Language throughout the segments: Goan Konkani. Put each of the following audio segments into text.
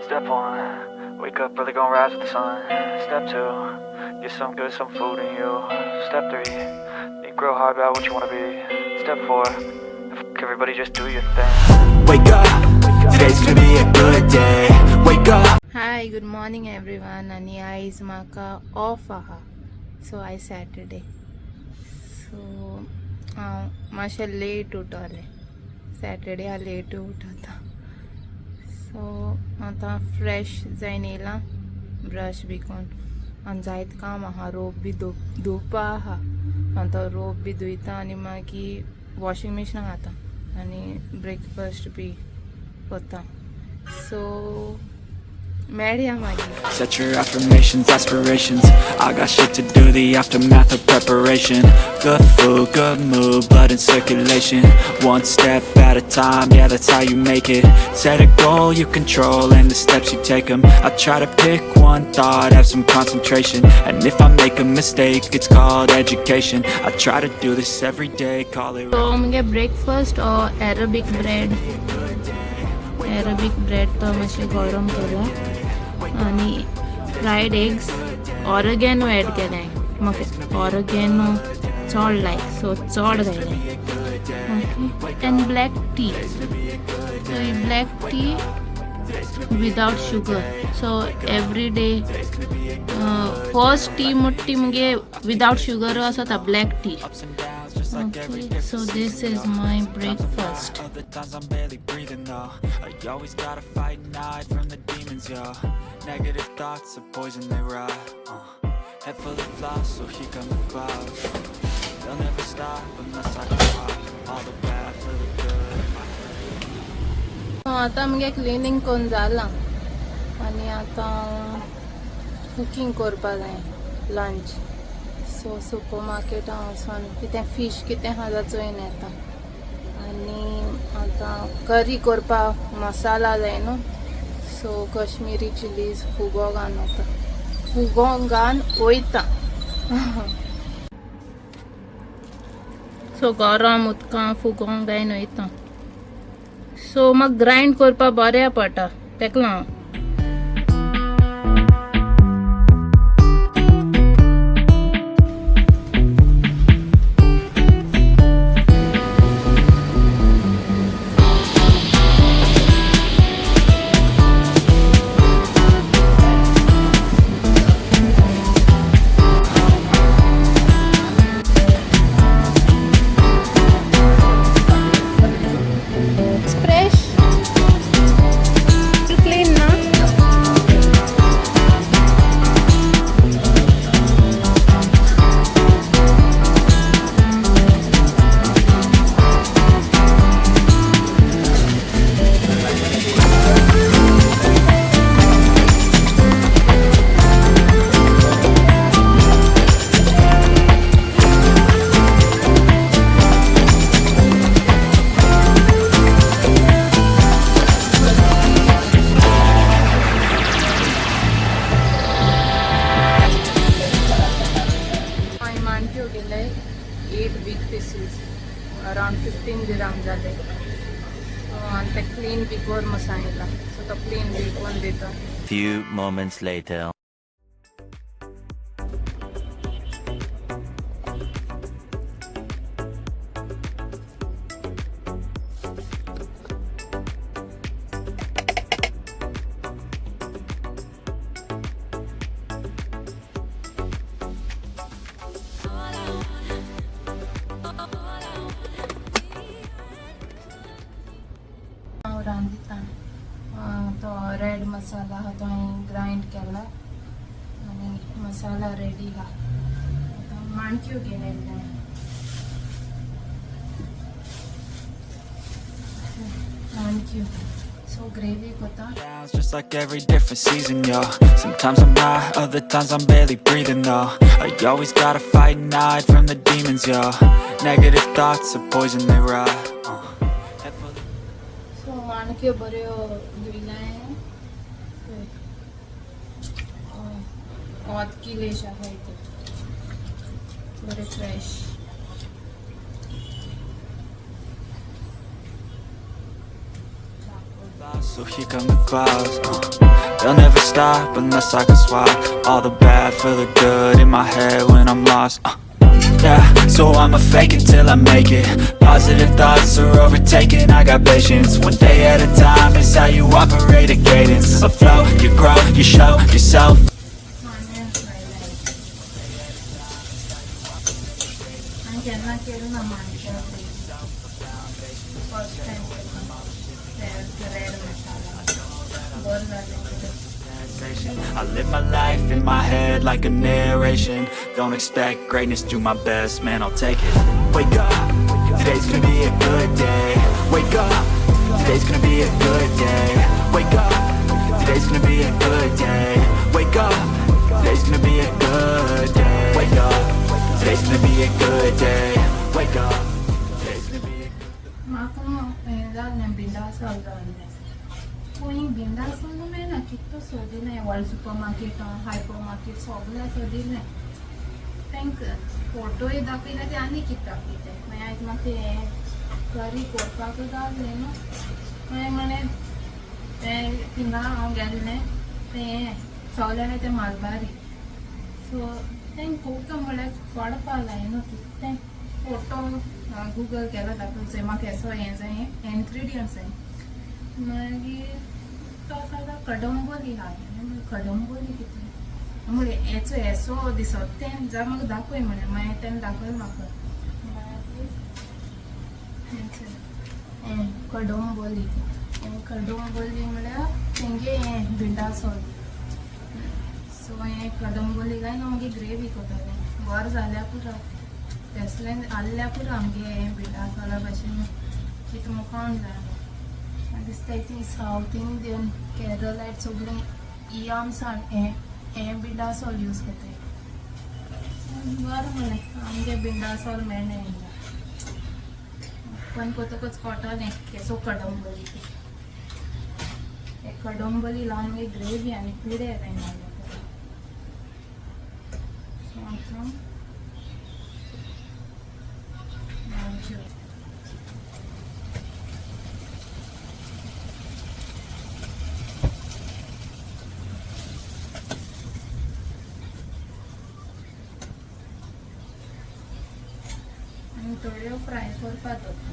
Step one, wake up early, gonna rise with the sun. Step two, get some good, some food in you. Step three, think real hard about what you wanna be. Step four, f everybody, just do your thing. Wake up, today's gonna be a good day. Wake up. Hi, good morning everyone. आनी आयज म्हाका ऑफ आहा, सो आयज सॅटरडे. सो हांव मातशें लेट उठोलें. सॅटरडे हांव लेट उठता. सो आतां फ्रेश जायन येयलां, ब्रश बी करून. आनी जायत काम आहा, रोप बी धुवपा आहा. आतां रोप बी धुयता आनी मागीर वॉशिंग मशिनाक घाता आनी ब्रेकफास्ट बी करता. सो मेळया मागीर. Set your affirmations, aspirations. I got shit to do, the aftermath of preparation. Good food, good mood, blood in circulation. One step at a time, yeah, that's how you make it. Set a goal you control and the steps you take 'em. I try to pick one thought, have some concentration. And if I make a mistake, it's called education. I try to do this every day, call it so मुगे breakfast Arabic bread. Arabic bread तो मातशें गरम केला आनी फ्रायड एग्स, ऑरगेनो एड केलें. म्हाका ऑरगेनो चड लायक, सो चड घायलें. Okay, and black tea. So he black tea without sugar. So every day first tea म्हणटा ती मुगे विदावट शुगर आसता, black tea. Okay, so this is my breakfast. Other times I'm barely breathing though. I always gotta fight and hide from the demons, yo. Negative thoughts are poison, they rot. Head full of flies, so here come the clouds. They'll never stop unless I stop. All the bad for the good. आतां मुगे क्लिनींग करून जालां आनी आतां कुकींग करपा जाय लंच. सो सुपर मार्केटां वचोन कितें फीश कितें आहा जाल्यार चोयन येता. आनी आतां करी करपा मसाला जाय न्हू, सो कश्मीरी चिलीज फुगो घालून वता, फुगो घालून वयता. सो गरम उदकां फुगोंक घायन वयता. सो म्हाका ग्रायंड करपा बऱ्या पडटा, तेका लागून. It's fresh. It's clean, na? हांवें माणक्यो केले eight big pieces, around 15 dirham जाले. आनी ते क्लीन बी कर म्हूण सांगिल्लां, सो तो क्लीन बी करून दिता. Few moments later. हांव रांदिता. तो रेड मसाला आहा तो हांवें ग्रायंड केला आनी मसाला रेडी आहा. आतां माणक्यो घेवन येयल्ले. माणक्यो, सो ग्रेवी करता. Downs, just like every different season, yo. Sometimes I'm high, other times I'm barely breathing though. I always gotta fight and hide from the demons, yo. Negative thoughts are poison, they rot. Head full of so माणक्यो बऱ्यो धुयलाय. अर्द किलेश आहाय ते बरे fresh. So here come the clouds. They'll never stop unless I can swap all the bad for the good in my head when I'm lost. Yeah, so I'ma fake it till I make it. Positive thoughts are overtaken, I got patience. One day at a time is how you operate a cadence. A flow, you grow, you show yourself. मांड्यां fry आनी केन्ना केलें ना मांड्या फर्स्ट टायम केला रेड मसाला बरें जालें. I live my life in my head like a narration. Don't expect greatness, do my best, man, I'll take it. Wake up, today's gonna be a good day. Wake up, today's gonna be a good day. Wake up, today's gonna be a good day. Wake up, today's gonna be a good day. Wake up, today's gonna be a good day. Wake up, today's gonna be a म्हाका हें जालें बिंडासाल जालें खंय बिंडासाल मेळना कितलो सोदिलें व्हड सुपर मार्केटां हायपर मार्केट सगळें सोदिलें तांकां फोटोय दाखयले ते आनी कितें दाखयते मागीर आयज म्हाका तें हें करी करपाक जालें न्हू मागीर म्हणलें तें थिंगा हांव गेल्लें तें हें सगळें आहाय तें मालबारी सो तें कोंकण म्हणल्यार पडपा जाय न्हू तें फोटो गुगल केला दाखोवचें म्हाका येसो हें जाय इन्ग्रिडियंट्स जाय मागीर तो सांगता कडंबोली आहा म्हणलें कडंबोली कितें म्हणलें हेचो येसो दिसत तें जा म्हाका दाखय म्हणलें मागीर तेणें दाखयलें म्हाका मागीर हें कडंबोली हें कडंबोली म्हणल्यार तेंगे हें बिंडासोल सो हें कडंबोली काय ना मागीर ग्रेवी करतालें बरें जाल्यार पुरो तेसलें आहल्यार पुरो आमगे हें बिंडासोला भाशेन कितें मुखान जाय म्हाका दिसता ती सावथ इंडियन केरलायट सगळीं ही आमसाण हें हें बिंडासोल यूज करताय. बरें म्हणलें आमगे बिंडासोल मेळ्ळें हिंगा पण कोतकच कळटलें केसो कडंबोली ती. हे कडंबोली लावन मागीर ग्रेवी आनी पिडे येता घालून. सो आतां भाजयो आनी थोड्यो फ्राय करपा दवरता.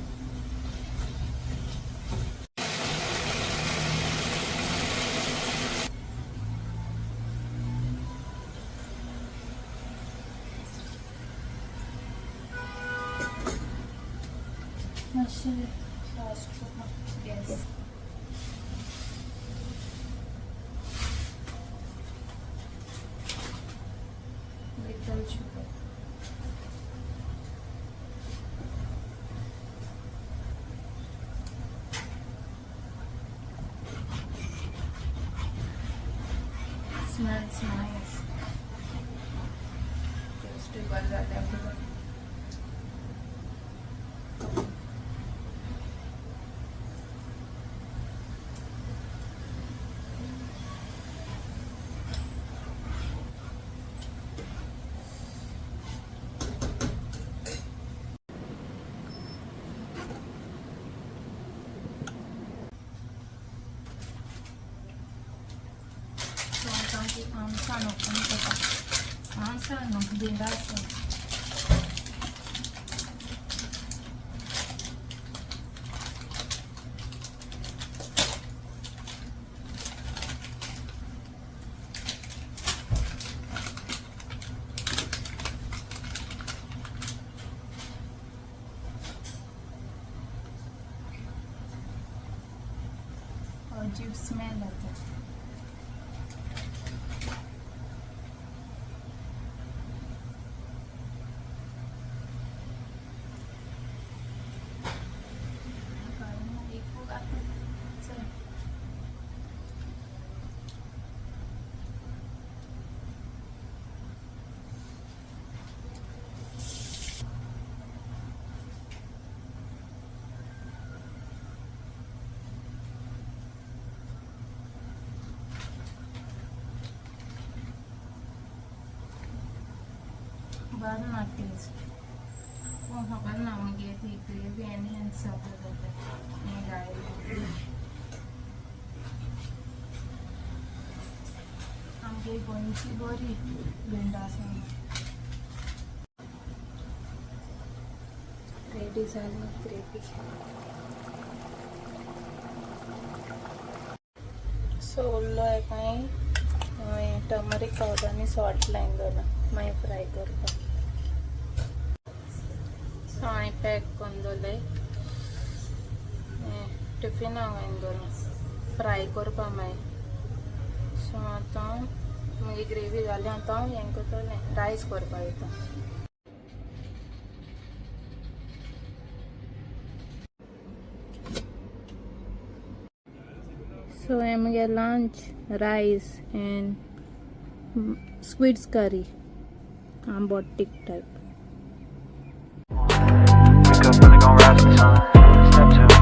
मातशें फास्ट करता gas. Little sugar. Smells nice. Taste बरें जालें पुरो. सो आतां ती आमसाण ओपन करता आमसाण न्हू बिंडासोल. अजीब स्मेल येता. एक चल. बरें ना टेस्ट पूण खबर ना मागीर ती ग्रेवी एनहेन्स जाता जाता हें घायलें. आमगे गोंयची बरी भिंडा रेडी जाली ग्रेवी. सो उरलो कांय हांवें टर्मरीक पावडर आनी सॉल्ट लायन दवरला, मागीर फ्राय करपाक. सो हांवें पॅक करून दवरलें टिफिनाक, हांवें दवरलां फ्राय करपा मागीर. सो आतां मागीर ग्रेवी जाली, आतां हांव हें करतलें, रायस करपाक वयता. सो हें मुगे lunch, rice and squids curry, आंबोटीक type. Wake up early, gonna rise with the sun. Step two,